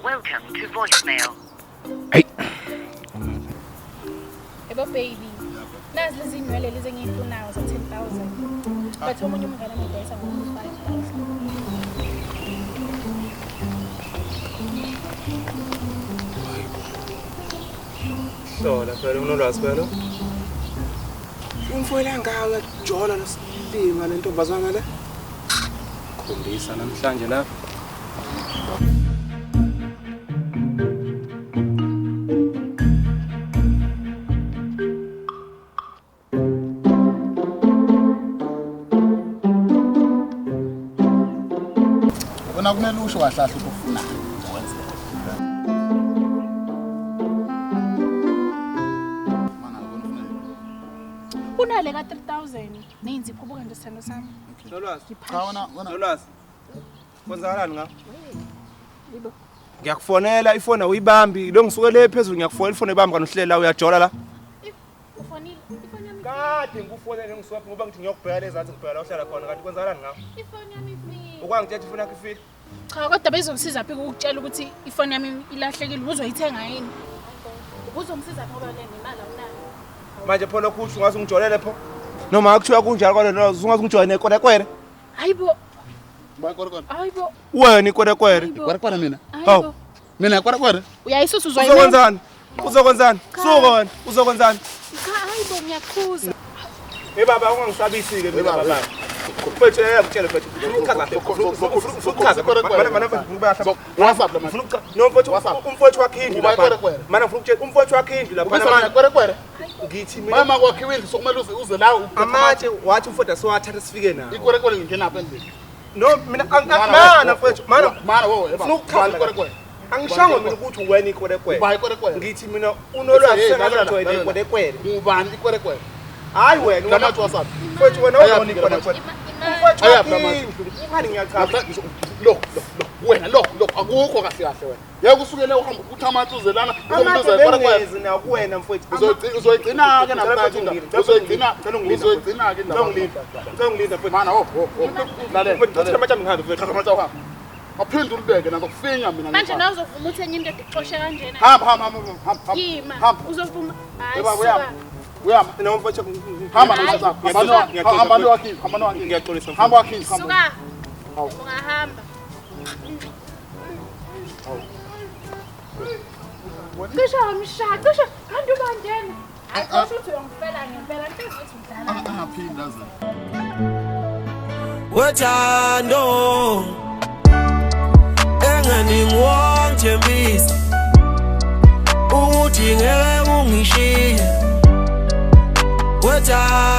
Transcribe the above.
Welcome to voicemail. Hey. Ebo baby. Nazi lezi nywele lezi engiyifunayo za 10,000. But omunye umngane wami udayisa ngo 5,000. Hlola phela unolwazi phela. Umfoyela ngawe uyajola nosilima lentombazana le. Khombisa namhlanje lapha. Wena kumele usho kahle kahle ukuthi ufunani. Mana wena ufuna Unale ka 3,000. Neyinzipho buka nje sithando sami. Nolwazi. Cha wena wena Nolwazi. Kwenzakalani nga? Yibo. Ngiyakufonela ifoni awuyibambi. Lo ngisuke le phezulu ngiyakufonela ifoni ayibambi kanti uhleli la uyajola la. Ufonile. Ifoni yami. Kade ngikufonele ngiswaphi ngoba ngithi ngiyokubheka lezansi ngibheka la uhlala khona kanti kwenzakalani nga? Ifoni yami ifile. Ukwangitshela ifoni yakho ifile. Cha kodwa bezongisiza phi ukukutshela ukuthi ifoni yami ilahlekile uzoyithenga yini? Uzongisiza ngoba le nemali awunayo. Manje pho lokhu usho ungaze ungijolele pho. Noma kuthiwa kunjalo kodwa nolwazi ungaze ungijolele nekwerekwere. Hayibo, Ba kwerekwere. hayibo. Wena ikwerekwere. Hayibo. Kwerekwere mina. Hayibo. Mina kwerekwere. Uyayisusa uzoyimela. Uzokwenzani? Uzokwenzani? Suka wena, uzokwenzani? Cha hayibo ngiyakhuza. Hey baba ungangisabisi-ke mina Hey, baba. baba. Mfethu ngikutshele mfethu. Ufuna ukuchaza kahle. Ufuna ukuchaza. Mana mana mfethu ufuna ukuba WhatsApp la Ufuna ukucha. No mfethu WhatsApp. umfowethu wakhe indlu Uba lapha. ikwerekwere. Mana ngifuna ukutshela umfowethu wakhe indlu lapha. Ubisa mina Mana kwerekwere. ngithi mina Mama kwakhiwe indlu sokumele uze uze la uphethe amatshe wathi umfowethu asiwathatha sifike nawo. Ikwerekwere lingenapha endlini. No mina mana mfethu mana Mana wewe. Ufuna ukuchaza ikwerekwere. Angishongo mina ukuthi wena ikwerekwere. Uba ikwerekwere. Ngithi mina unolwazi Hey, sengathi lalela, ujwayele lalela. ikwerekwere. Ngubani ikwerekwere? Hayi wena Lamatshe WhatsApp. mfethu wena Ayaphi uyona ikwerekwere. Imali. Umfowethu Ayaphi wakhe lamatshe? indlu. Kungani ngiyachaza? Lo lo lo wena lo lo akukho kahle kahle wena. Yeke usukele uhambe uthi amatshe uze lana Amatshe uzobuza ikwerekwere. bengezi nakuwena mfowethu. Uzoyigcina ke namhlanje indaba. Uzoyigcina uzoyigcina ke indaba. Ngicela ungilinde mfowethu. Mana ho ho ho. Lalela. Mfowethu thatha amatshe ami ngihambe mfowethu. Thatha amatshe uhambe. Aphinde ulibeke nazokufinya mina. Manje nawe uzovuma ukuthi enye indoda ixoshe kanjena. Hamba hamba hamba hamba. Yima. Hamba. Uzovuma. Hayi Yeba suka. uyama. Uyama. No mfowethu. Hamba Hayi, namhlanje. Hamba hamba wakini. Hamba wakini. Ngiyaxolisa. Hamba wakini. Hamba. Suka. Hawu. Ungahamba. Cishe wamshaya, cishe kanti ubandena. Hayi kusho ukuthi uyongifela ngempela, into engathi udlala. Angaphinda aze. Wethando enganingwangithembisa ukuthi ngeke ungishiye. Wethando